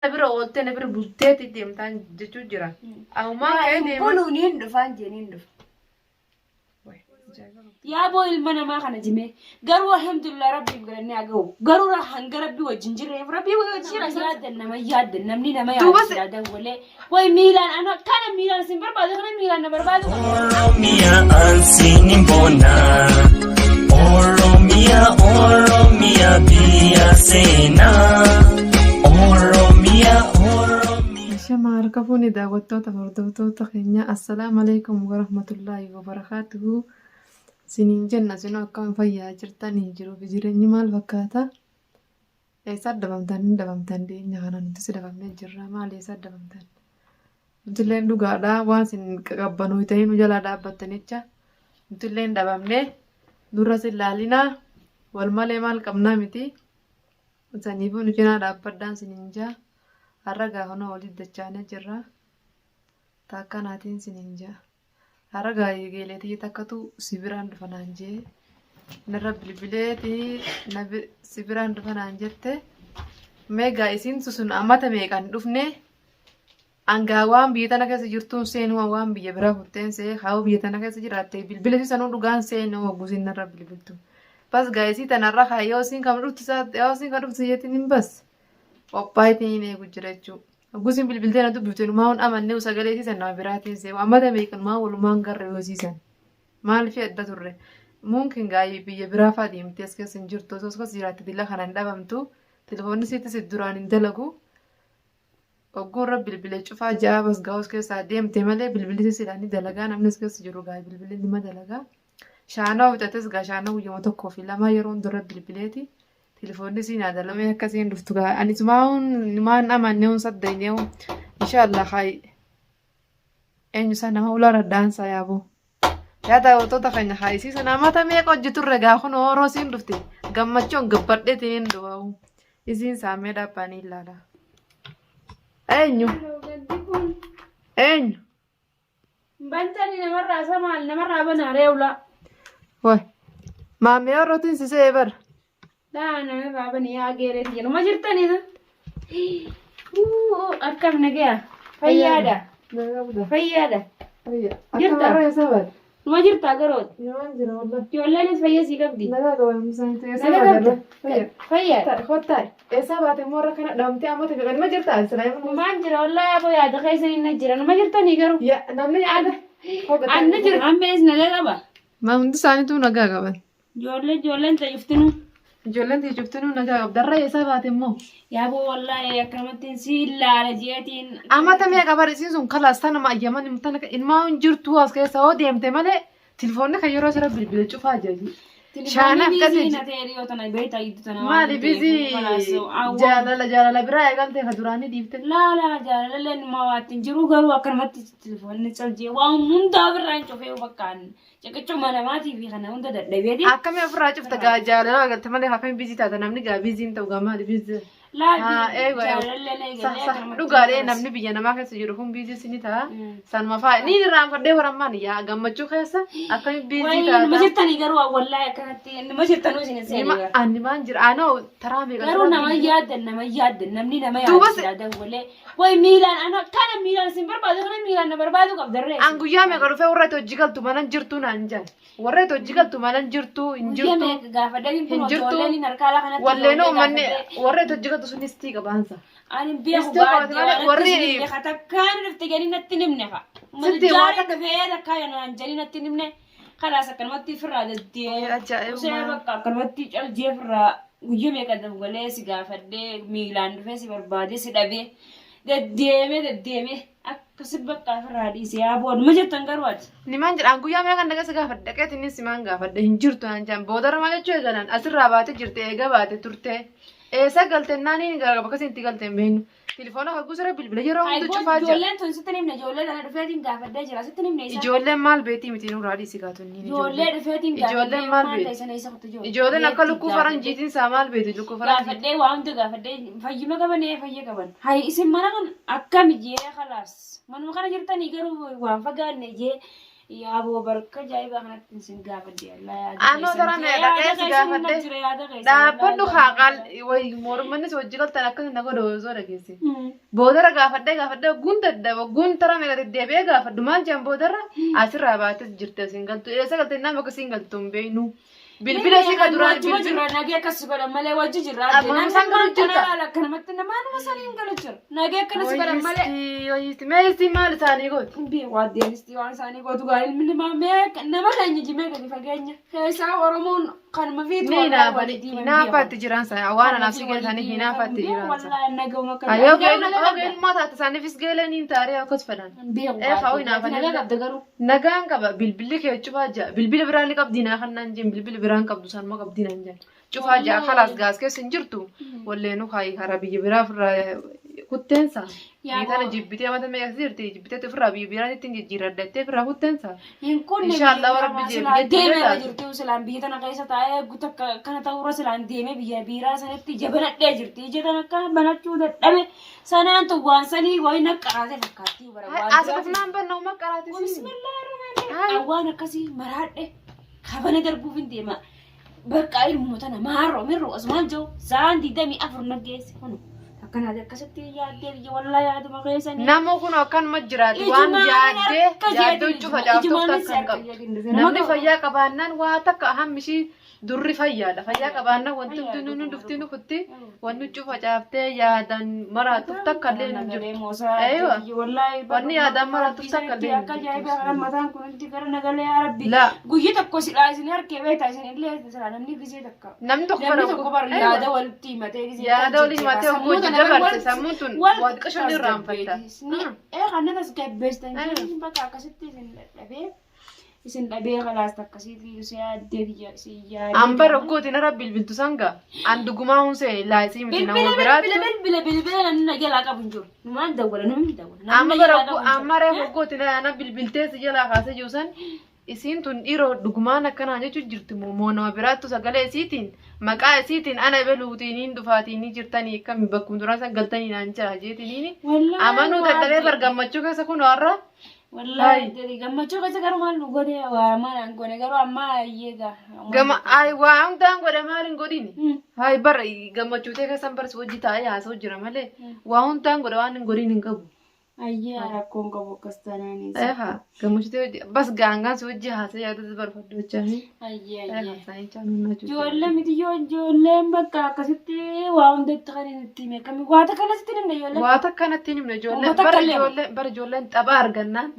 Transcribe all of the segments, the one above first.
Na bira ooltee na bira bulteeti deemtaan jechuu jira. Ahumaan ka'ee Hin deema. bulu niin dhufaan jee niin dhufa. Yaa boo ilma namaa kana jimee garuu alhamdulillah rabbiif galannee haa gahu garuu hanga rabbi wajjin jirreef rabbi wajjin jira yaaddan nama yaaddan namni nama Duuba yaadda dawwalee way miilaan ana kana miilaan isin barbaadu kana miilaan na barbaadu Oromia ansini bona Oromia Oromia biyya seenaa Oromia Oromia Ashama harka fuuni daawwattoota hordoftoota keenya assalaamu alaikum warahmatullaahi wabarakaatuhu siniin jenna sinoo akkam fayyaa jirtanii jiruuf jireenyi maal fakkaata eessa dhabamtan hin dhabamtan dhiyeenya kana nuti si dhabamnee jirra maal eessa dhabamtan nutilleen dhugaadha waan sin qabbanuu ta'ee nu jalaa dhaabbattanicha nutilleen dhabamne nurra sin laalinaa wal malee maal qabnaa miti Saniifuu nu cinaa dhaabbadhaan sinin jaa. Har'a gaa kunoo walitti dachaanee jirra. Ta akkanaatiin sinin jaa. Har'a gaa geelee tiyya takkatu si biraan dhufa naan jee. Narra bilbileeti na si biraan dhufa naan jette. Mee gaa isiin sun amata meeqan dhufne An gaa waan biyya tana keessa jirtuun seenuu an waan biyya biraa kutteen see haa biyya tana keessa jiraatte bilbila isii sanuu dhugaan seenuu hogguu isiin narra bilbiltu. Bas gaa isii tanarra haa yoo isiin kan dhuftu isaa yoo isiin kan dhuftu jettiin hin bas qophaa'itiin hin eegu jira jechuu. Hogguu isiin bilbiltee na dubbifte numaa hin amannee sagalee isii san nama biraatiin see ammata meeqa numaa walumaan garre yoo isii san. Maaliif adda turre? Mumkin gaa biyya biraa fa'aa deemtee as keessa hin jirtu osoo as keessa jiraatte dila kana hin dhabamtu telefoonni isiittis duraan hin dalagu. Hogguu irra bilbile cufaa ja'a bas gaa'us keessaa deemte malee bilbilli silaa ni dalagaa namni as keessa jiru gaa bilbilli nima dalagaa. Shaanaa fixates gaa shaanaa guyyuma tokkoo fi lamaa yeroo hunda irra bilbileeti. Telefoonni siin haa dalamee akkasiin dhuftu gaa ani sumaa'uun maan amannee hun saddayne inshaallah hayi eenyu isaa nama ulaa dhadhaansaa yaaboo. Yaa daawwattoota keenya haa isii sana amata meeqa hojjeturre gaa kun horoo siin dhufte gammachuun gabbadheetiin hin dhufaa'u. Isiin saamee dhaabbaanii ilaala. Eenyu? Eenyu? Bantani namarraa samaal namarraa banaa reewlaa. Way. Maammee horootiin sisee bara. Laa namarraa bani yaa geereeti jedhu ma jirtanii akkam nagaya fayyaadha fayyaadha Jirta? Numa jirtaa garooti ijoolleenis fayya sii qabdi naga qabda fayyaadha Numaan jira wallaahi aboo yaada keessa inni jira numa jirtanii garuu anna jira ammees naga qaba Ma hundi isaaniitu nagaa qaban. Ijoollee ijoolleen tayyiftinuu. Ijoolleen tiyya cuftinuu nagaa qabda. Irra eessaa baate immoo? Yaaboo wallaahi akkanumattiin si ilaala jeetiin. Amata meeqa bara isiin sun kalaas tanuma ayyaman tana ilmaa hin jirtu as keessa hoo deemte malee tilfoonni kan yeroo sirra bilbila cufaa jira. Shaanaaf Telefoonni qate biizii na ta'e dhiyoo tana beektaa gidduu tana waan maali ta'eef biizii kalaas awwa. jaalala jaalala biraa eegaltee ka duraanii dhiifte. Laa laa jaalalallee numaa waa ittiin jiru garuu akkanumatti telefoonni caljee waan hundaa ofirraa hin cufee bakkaan Ciqichuma namaatii fi kana hunda dadhabeeti. Akkamii ofirraa cufta gaa jaalala eegalte malee akkamii biizii taata namni gaa biizii hin ta'u gaa maali biizii. Laa Haa eegwa eegwa. jaalallee Sa eegalee sa akkanumatti dhugaadhee kanas. namni biyya namaa keessa jiru kun biizii sini ta'a. Mm. Sanuma faa ni irraanfadhee warammaan yaa gammachuu keessa akkamii biizii Wayi numa taata. jirtanii garuu wallaahi akkanatti numa jirtanuu isin hin Nima seene. ani maan jira anoo taraa meeqa Garuu sirra nama bilbila. yaaddan nama yaaddan namni nama Duuba yaaddu silaa dawwalee. Wayi miilaan ana kana miilaan isin barbaadu kana miilaan na barbaadu qabdarree. An guyyaa meeqa dhufee warra itti hojii galtu mana hin jirtu naan jedhan. Warra itti hojii galtu mana hin jirtu hin Guyyaa jirtu meeqa gaafadhee kun hin jirtu. ijoolleen hin harkaa ala kanatti Walleenoo ijoollee manni gaafadhee. warra itti hojii galtu sunis tii qabaansa. Ani beeku Istuu qabate baadiyyaa malee waan warri akkasii hin beeka takkaan dhufte jedhanii natti hin himne fa. sitti waa Jaari takka dhufee takkaa naan jedhanii natti hin himne. Kalaas akkanumatti ofirraa daddee Ajaa'ibuma. usee bakka akkanumatti caljee ofirraa guyyaa meeqa dawwalee si gaafadhee miilaan dhufee si barbaadee si dhabee deddeemee deddeemee akkasi bakka ofirraa dhiisee yaa booduma jettan garuu ati. Nimaan jedhaan guyyaa meeqa dhaqee si gaafadhe dhaqeetiin ni simaan gaafadhe hin jirtu naan jedhan boodarra maal jechuu eegalan asirraa baate jirte eega baate turte eessa galte naaniin gara bakka isin itti galte hin beeknu. Telefoona haguu sirra bilbila yeroo hunda Hayi cufaa jira. ijoolleen tun sitti hin himne ijoollee tana dhufeetiin gaafadhee jira sitti hin himne isaan. Ijoolleen maal beetii miti nurraa dhiisi gaatonni. Ijoollee dhufeetiin gaafadhee Ijoolleen maal maal ta'e beeti? sana isa kutu ijoollee. Ijoolleen akka lukkuu faranjiitiin isaa maal beeti lukkuu faranjii. Gaafadhee waa hunda gaafadhee fayyuma qaban ee fayya qaban. Hayi isin mana kan akkami jee kalaas manuma kana jirtanii garuu waan fagaanne jee Yaa boo barka ajaa'ibaa kanatti isin gaafadhe Allah yaada Anoo keessan tara jira, mee yaada dhaqee si keessan gaafadhe. na jira, yaada keessan Dhaabbadhu wallahi haa qaal wayi mormannis hojii galtan akkas na godhu osoo dhageesse. Boodarra gaafadhee gaafadhee ogguun dadhaba ogguun tara meeqa deddeebi'ee gaafadhu maal jedhan boodarra asirraa baates jirte asiin galtu eessa galte nama akka siin galtu hin beeknu. Bilbila isii ka duraan Wajjuma bilbila. jirra nagee akkas si godhan malee wajji jirra. Amma Namni isaan galu maal jirta? kana laala akkanumatti namaanuma saniin galu jira. Nagee akkana si godhan malee. Wayyisti wayyisti mee isii maal isaanii gooti? Beeku addeenistii waan isaanii gootu gaa ilmi namaa mee nama keenya jimee gadi fageenya. Keessaa Oromoon kanuma fiitu Ni wallahi hinaafa walii diiman hinaafaatti jiraan sana waan anaaf si Kanuma fi geessanii walii hinaafaatti diiman jiraan sana. Wallahi naguma kana. Ayoo Garuu nagaa qabda. geelummaa taate isaaniifis geeleen hin taaree akkas fedhan. Beeku Ee haa baatee hinaafanii. nagaa qabda garuu. Nagaan qaba bilbilli kee cufaa jira bilbila biraan ni qabdii naa kannaan jeen bilbila biraan qabdu sanuma qabdii naan jeen cufaa jira kalaas gaas keessa hin jirtu walleenuu kaayi karaa biyya biraa ofirraa kutteensa Yaa biyya tana boo. jibbitee mata meeqa jirti jibbitee ofirraa biyya biraatti ittiin jijjiirradhattee ofirraa kutteensa Hin kunne Inshaallah biyya rabbi namaa jee silaa biyyatti deemee irra taate. jirti silaan biyya tana keessa taa'ee guutuu akka kana ta'uurra silaan deemee biyya biiraa sanatti jabanadhee jirti ija tana akka banachuu dadhabe sanaan tun waan sanii wayi naqqaraate fakkaatti bara waan As biraati. dhufnaan banna uma qaraati siin. Bismillahirrahmanirrahim. Waan akkasii maraadhe kabana darbuuf hin deema. Bakka ilmuma tana maarroo mirroo asumaan jiru sa'aan 24 na geesse kunu akkanaati akkasitti yaaddee biyya wallaa yaaduma keessanii. Nama kun akkanuma jiraati waan Ijumaan yaaddee harka yaaddee jeetiin huccuu facaaftuuf ijumaanis takka hin harka qabdu. jeetiin dhufe. Nama Namni qaba. fayyaa qabaannaan waa takka hammishii durri fayyaadha. Fayyaa qabaannaan wanti Fayyaa hundi nu dhuguma, dhufti nu dhuguma. kutti wanni huccuu facaaftee yaadaan maraatuuf takka illee hin Nagalee jirtu. moosaa Eeywa. biyya wallaahi Wanni yaadaan maraatuuf takka illee hin akka jirtu. ajaa'ibaa kana mataan kun hundi gara nagalee yaa rabbi. Laa. Guyya tokko silaa isin harkee beektaa isin illee silaa namni gisee takka. Namni tokko Namni bara tokko bara Eeywa. yaada walitti himatee gisee Yaada kan walii himatee jijjiirraa. hogguu Sammuu hojii tana bara dabarte wal- sammuun tun wal waa xiqqasho ni irraanfatta. tasgabbeessi. Ee kana tasgabbeessitan Eeywa. jechuun bakka akkasitti isin dadhabee isin dhabee kalaas akkasitti si yaaddee biyya si yaadee. An bara hogguuti nara bilbiltu sanga an dhugumaa hunsee laayisii miti nama Bilbila biraatti. bilbila bilbila bilbila namni na jalaa qabu hin jiru. Numaan dawwala namni dawwala. Namni Amma na bara jalaa hogguu qabu hin jiru. amma reefu hogguuti na bilbiltee si jalaa kaasee jiru san isiin tun dhiiroo dhugumaan akkanaa jechuun jirti moo moo nama biraattu sagalee isiitiin maqaa isiitiin ana ebeluutiin hin dhufaatiin ni jirtanii akkami bakkuma duraan san galtanii naan jira jeetiniini Wallaahi amanuu dadhabee waati. bar gammachuu keessa kun har'a Wallaahi jedhi gammachuu keessa garuu maal nu godhe waa maal an godhe garuu amma egaa. Gama ay waa hundaan godhe maal hin godhini. Hay bar gammachuu ta'e keessan bar si hojii taa'ee haasa'u jira malee waa hundaan godhe waan hin godhin hin qabu. Ayyee rakkoon qabu akkas taanaanis. Eeha gammachuu ta'e hojii bas gaangaan si hojii haasa'e yaadatu barbaadu jechaani. Ayyee Eeha ayyee. saayinii chaanuu na jechuudha. Ijoollee miti yoo ijoolleen bakka akkasitti waa hundatti kan hin itti hime kami waa takka nasitti himne ijoolleen. Waa takka natti hin himne ijoolleen Uummata bara akka leemu. ijoolleen bara ijoolleen tapha argannaan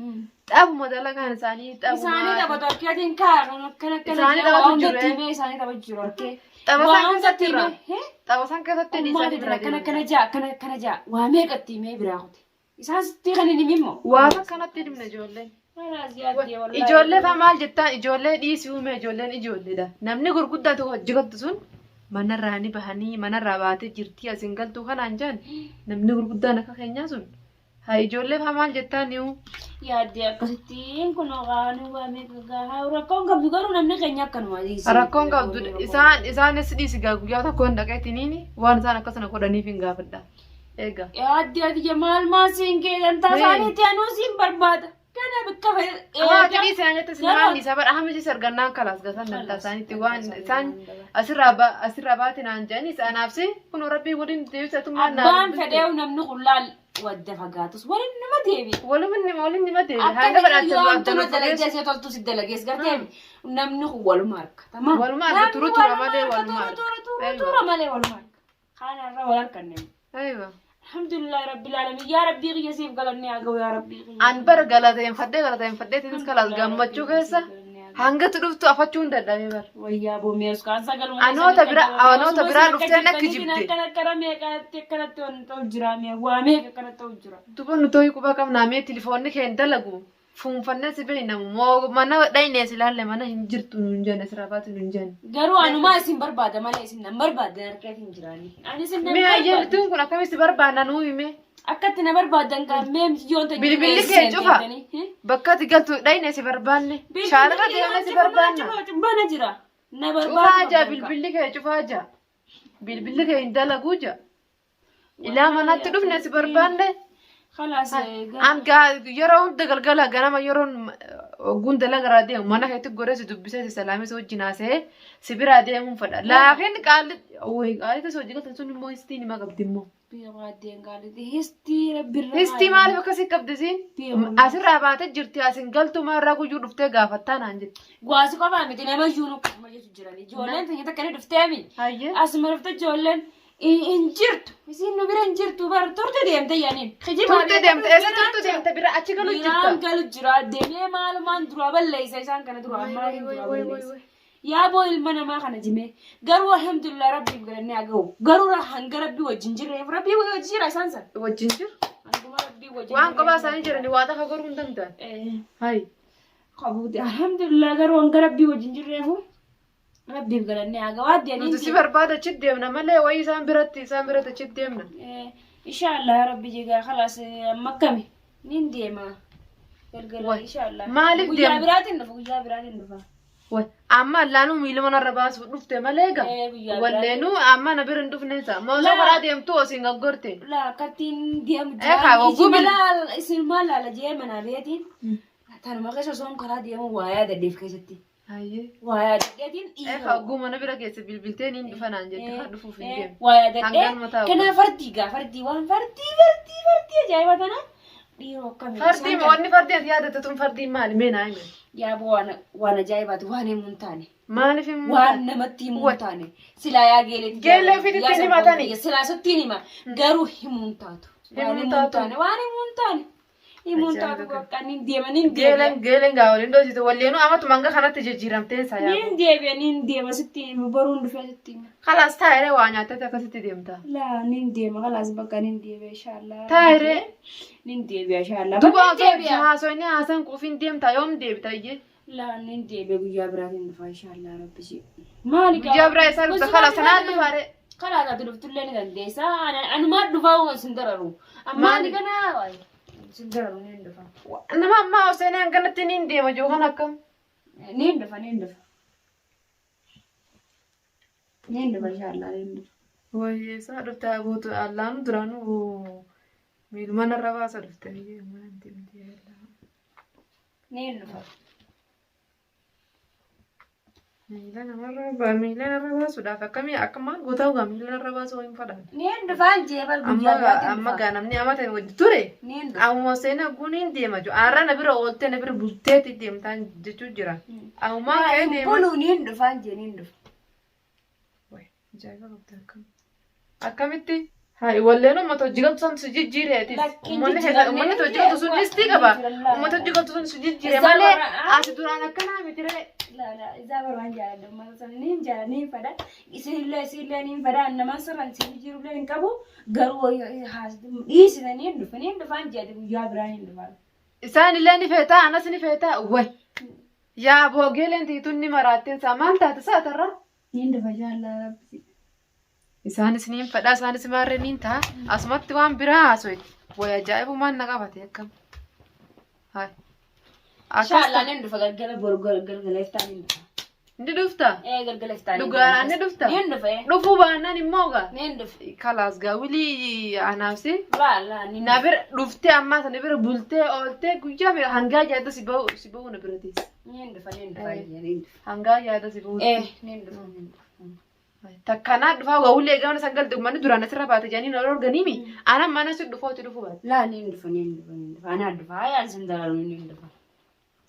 taphuma dalagaan isaanii taphuma. Isaanii taphatu harkeetiin kaa kan akkana akkana Isaanii jira, waa taphatu hundatti jiru, eh. himee isaanii taphatu jiru harkee. Tapha Waa isaan hundatti keessatti irraa. himee. Tapha isaan keessatti Ummaa dhiisanii didira bira akkana deeman. akkana jaa akkana akkana jaa waa meeqatti himee biraa kute. Isaan sitti kan hin himin moo? Waa takka natti hin himne ijoolleen. Ijoollee faa maal jettaan ijoollee dhiisii uume ijoolleen ijoolleedha. Namni gurguddaa tokko hojii galtu sun manarraa ni bahanii manarraa baatee jirtii asiin galtuu kanaan jedhan namni gurguddaan akka keenyaa sun haa ijoollee faa maal jettaan ni'u. Yaaddee akkasittiin kun qaanii waa meeqa gahaa rakkoon qabdu garuu namni keenya akkanuma dhiisee. Rakkoon qabdu isaan isaanis dhiisi gaa guyyaa tokkoon dhaqeetiniin waan isaan akkasana godhaniif hin gaafadha. Eega. Yaaddi ati maal maal siin keedan taasaaniitti anuu siin barbaada. Kana bakka Haati dhiisi naan jette sinaan dhiisa bara hamma si argannaan kalaas gasan dantaa isaaniitti waan isaan asirraa asirraa baate naan jedhanis anaaf si kun rabbii waliin deebisatu maal naan Abbaan fedheewu namni kun laal wadda fagaatus waliin nama deebi. Waliin nima waliin nima deebi. Akka Hanga fedhe badhaatti yoo adda hamtuun nu dalagees fageessu. yoo toltu si dalagees gartee namni kun waluma harka. Tamam. Waluma harka, turu tura malee waluma harka. Tura tura malee waluma harka. Kanarra wal harkanne. Aywa. Alhamdulillah rabbil alamin yaa rabbii kiyya siif galanni haa ga'u yaa rabbii kiyya. An bara galateeffadhee galateeffadhee tinis kalaas gammachuu keessa hangatu dhuftu afachuu hin dadhabee bara. Wayyaa boomees kaan sagaluma. Anoota biraa dhuftee na kijibde. Akkana akkana meeqatti akkanatti waan ta'u jira mee waa meeqa akkana ta'u jira. Duba nu tooyi quba qabnaa mee tilifoonni kee hin dalagu. Fuunfannee si beekna moo mana dhaynee si ilaalle mana hin jirtu nuun jenne siraa baatu nuun jenne. Garuu anumaa isin barbaada malee isin nan barbaada harkeetiin hin jiraani. Ani isin nan Mee barbaada. ayyeeltuun kun akkamitti barbaanna nuu hime. Akkatti na barbaadan kan mee yoon ta'e. Bilbilli kee cufa. Bakka ati galtu dhaynee si barbaanne. Shaarra deemnee si barbaanna. Bana jira. Na Cufaa barbaadu. jaa bilbilli kee cufaa jaa. Bilbilli kee hin dalaguu jaa. Ilaa manatti dhufne si barbaanne. Khalaas. An yeroo hunda galgala ganama yeroon ogguun dalagaa deemu mana keetti goree si dubbisee si salaamee si wajjin haasa'ee si biraa deemuun fedha. Laakiin qaalli qaalli tasoo hojii galtan sun immoo histii nima qabdi immoo. Biyya baadiyyaa gaalitti histii rabbirra. Histii maaliif akkasii qabdi siin? Asirraa baatee jirti asin galtu maarraa guyyuu dhuftee gaafattaa naan jetti. Gwaasi qofaa miti nama iyyuu nu akkasuma jechu jiran. Ijoolleen teenya takka ni dhufteemi. Hayyee. Asuma dhufte ijoolleen hin jirtu. Isiin nu bira hin jirtu bar turte deemte yaaniin. Turte deemte eessa turte deemte bira achi galu Biraan jirta. galu jira deemee maalumaan duraa balleessa isaan kana duraa maaliin duraa balleessa. Yaa boo ilma namaa kana jimee garuu alhamdulillah rabbiif galannee haa gahu garuu hanga rabbii wajjin jirreef rabbii wajjin jira isaan san. Wajjin jiru. Hanguma rabbii wajjin Waan kophaa jirreef isaanii jiranii waa takka goruu hin danda'an. Hayi. Qabuuti alhamdulillah garuu hanga rabbii wajjin jirreefu rabbiif galannee haa gahu adde Nuti si barbaada achi deemna malee wayii isaan biratti isaan biratti achi deemna. Inshaallah rabbi jigaa khalaas amma akkami nin deema galgala Way. inshaallah. Maaliif Guyyaa deemta? biraatiin dhufa guyyaa biraatiin dhufa. Way amma allaanuu miiluma narra baasuuf dhufte malee gaa. Eh, guyyaa Walleenuu amma na bira hin dhufne isa. Moosoo karaa deemtu osoo hin gaggorte. La akkattiin deemu Eh, kaa, wagguu bil- jira. Isin maal laala jee manaa beetiin. Tanuma keessa osoo karaa deemu waa yaadadheef keessatti. Hayyee. Waa yaadadheetiin Eh, dhiira. kaa oguu mana bira keessa bilbiltee niin dhufa naan jette haa dhufuuf hin deemu. Waa yaadadhee. Hangaan mataa Kanaaf fardii gaa fardii waan fardii fardii fardii ajaa'iba tana dhiiroo akkamii. Fardii wanni fardii ati yaadatte tun fardiin maali mee naa hime. Yaaboo waan ajaa'ibaati waan himuu hin taane. Maaliif hin Waan namatti himuu hin taane. Silaa yaa geeleetti. Geelee ofiitti hin himatani. Silaa sittiin hima. Garuu himuu hin taatu. Waan Himuu hin himuu hin taatu. taane. Waan himuu hin taane. Himuu hin taatu Ajaa'iba. bakka niin deema niin deema. Geeleen geeleen gaa waliin dhoosite walleenuu amatuma hanga kanatti jijjiiramtee isaa yaaboo. Niin deebi'a niin deema sitti hima boruun dhufee sitti hima. Kalaas taa'ee waa nyaattee akkasitti deemta. Laa niin deema kalaas bakka niin deebi'a inshaallah. Taa'ee. Niin deebi'a inshaallah. Duba Bakka niin deebi'a. haasofni haasan quufiin deemta yoom deebita iyyee. Laa niin deebi'a guyyaa biraatiin dhufa inshaallah rabbisi. Maali gaa? Guyyaa biraa isaa dhufta kalaas sanaan dhufaare. Karaa isaatti dhuftullee ni dandeessa. Anumaa dhufaa waan sin dararu. Ammaani kana sin dararu niin dhufa. Nama ammaa osoo hanganatti niin deema jiru kan akkam. Niin dhufa niin dhufa. Niin dhufa inshaallah niin dhufa. Wayyee isaa dhufte bootu allaanu duraanuu miiluma narra baasa dhufte. Niin dhufa. Miila namarra miila narra baasuudhaaf akkamii akka maal gootaa dhugaa miila narra baasuu hin fadhan. Niin dhufaan jee bar guyyaa Amma biraatiin amma dhufa. gaa namni amata wajji ture. Niin dhufa. Amma seenaa guuniin deema jiru. Arra na bira ooltee na bira bulteetti deemtaan jechuu jira. Ammaa ka'ee deema. Buluu niin dhufaan jee niin dhufa. Wayi, ajaa'iba qabda akkam. Akkamitti? Hayi, walleen uummata hojii galtu sun si jijjiireetis. Lakkiin Uummanni jijjiiramee uummanni hojii galtu sun histii qaba. Uummata hojii galtu sun si jijjiire Isaa malee bara- ati duraan akkanaa miti ree. La la isaa barwaan jaaladha uummata sana niin jaalladha niin fedha isinillee isinillee niin fedha namaan sirraan isin jirullee hin qabu garuu dhiisina niin dhufa niin dhufaan jeete guyyaa biraa niin dhufaan. Isaan illee ni feetaa, anas ni feetaa. Wayi. Yaa boogeeleen tiituun ni maraatteen isaa maal taate saatarra? Niin dhufa jaalladha rabbi. Isaanis niin fedha, isaanis maarree niin ta'a. Asumatti waan biraa haaso'e. Wayi ajaa'ibumaan na qabate akkam. Hayi. Akkas Inshaallah niin dhufa galgala boru galgala iftaan niin dhufa. Ni dhufta? Ee galgala iftaan. Dhugaadhaan ni dhufta? Niin dhufa ee. Dhufuu baannaan immoo gaa. Niin dhufa. Kalaas gaa wilii anaafsi. Laa laa niin Na bira dhuftee ammaa sana bira bultee ooltee guyyaa meeqa hangaa yaada si bahu si bahu na bira teesse. Niin dhufa niin dhufa niin dhufa. Hangaa yaada si bahu. Ee niin dhufa niin dhufa. Takkanaa dhufaa waa ulee gaana san galte uummanni duraan asirra baate jedhanii na organimi. Anaan mana si dhufooti dhufuu baate. Laa niin dhufa niin dhufa niin dhufa anaa dhufa ayaan sin dararu niin dhufa.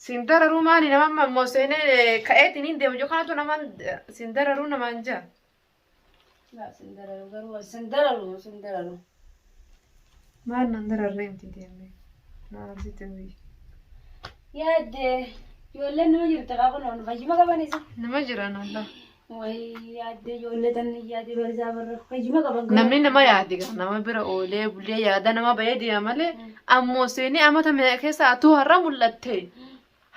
Siin dararuu maali nama amma immoo seenee ka'eetiin hin deemu jiru kanatu namaan siin dararuu namaan jaa. Laa sin dararu garuu sin dararu sin dararu. Maal nan dararree miti deemee. Naan arsitti biyyi. Yaadde ijoolleen nama jirte kaa kun fayyuma qaban isa. Nama jiran Allah. Wayi yaadde ijoollee tan yaadde barisaa barra fayyuma qaban. Namni nama yaade gaa nama bira oolee bulee yaada nama bahee deema malee ammoo seenee amata meeqa keessa atuu har'a mul'atte.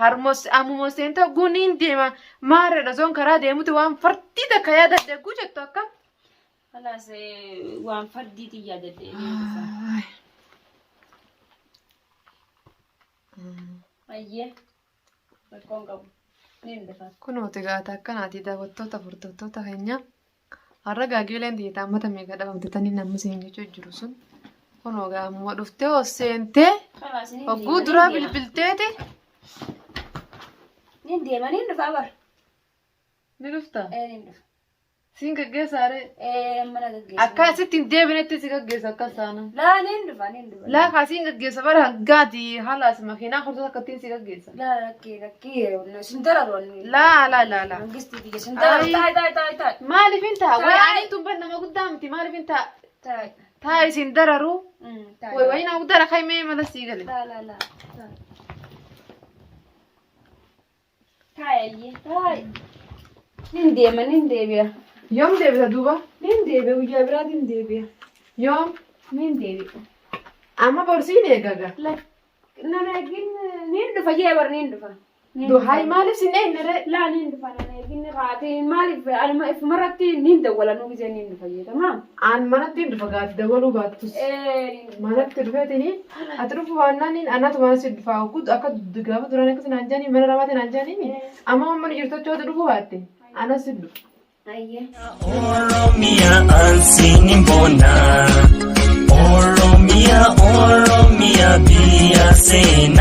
Harmos ammuma seenta guniin deema maarreedha zoon karaa deemuti waan fardii takka yaadadde guu jettu akka. Kanaas waan fardiitiin yaadadde. Ayyee rakkoon qabu. Niin dhufa. Kunooti gaata akkanaati daawwattoota hordoftoota keenya. Har'a gaagileen ta'e ammata meeqa dhabamte tanii namni siin jechuu jiru sun. Kunoo gaamuma dhuftee ol seentee Kalaas ni hogguu duraa bilbilteeti. Nin deema nin dhufa bar. Ni dhufta? Ee nin dhufa. Siin gaggeessaa ree? Ee mana gaggeessa. Akka asitti hin deebinetti si gaggeessa akka saana. Laa nin dhufa nin dhufa. Laa kaasiin gaggeessa bara haggaati haala as makiinaa hordoota akkattiin si gaggeessa. Laa rakkee rakkee sin dararu. Laa laa laa laa. Mangistii biyya sin dararu. Ayi. Taa'e taa'e taa'e taa'e. Maaliif hin ta'a? Wayi Taa'e. ani tun ban nama guddaa miti maaliif hin ta'a? Taa'e. Taa'e isin dararu. Taa'e. Wayi wayi nama guddaa rakkoo mee mala sii gale. Laa laa laa. Taa'e iyyee taa'e. Nin deema nin deebi'a. Yoom deebita duuba? Nin deebi'a guyyaa biraatiin deebi'a. Yoom? Nin deebi'a. Amma borsiin eegaga. Nan eegin nin dhufa jee bar nin dhufa. Duhaay maaliif sin eegne ree? Laa nin dhufa nan eegin kaatee maaliif anuma ifumarratti nin dawwala nu gisee nin dhufa jee tamaam. Aan manatti hin dhufa gaati dawwaluu baattus. Ee Manatti dhufeetini ati dhufu waannaan anatu mana si dhufa gudd akka gaafa duraan akkas naan jaanii mana namaatti naan jaanii amma mana jirtu achoota dhufu baatte anas si dhufa. ayyee. Oromia ansiin bona. Oromia, Oromia biyya seenaa.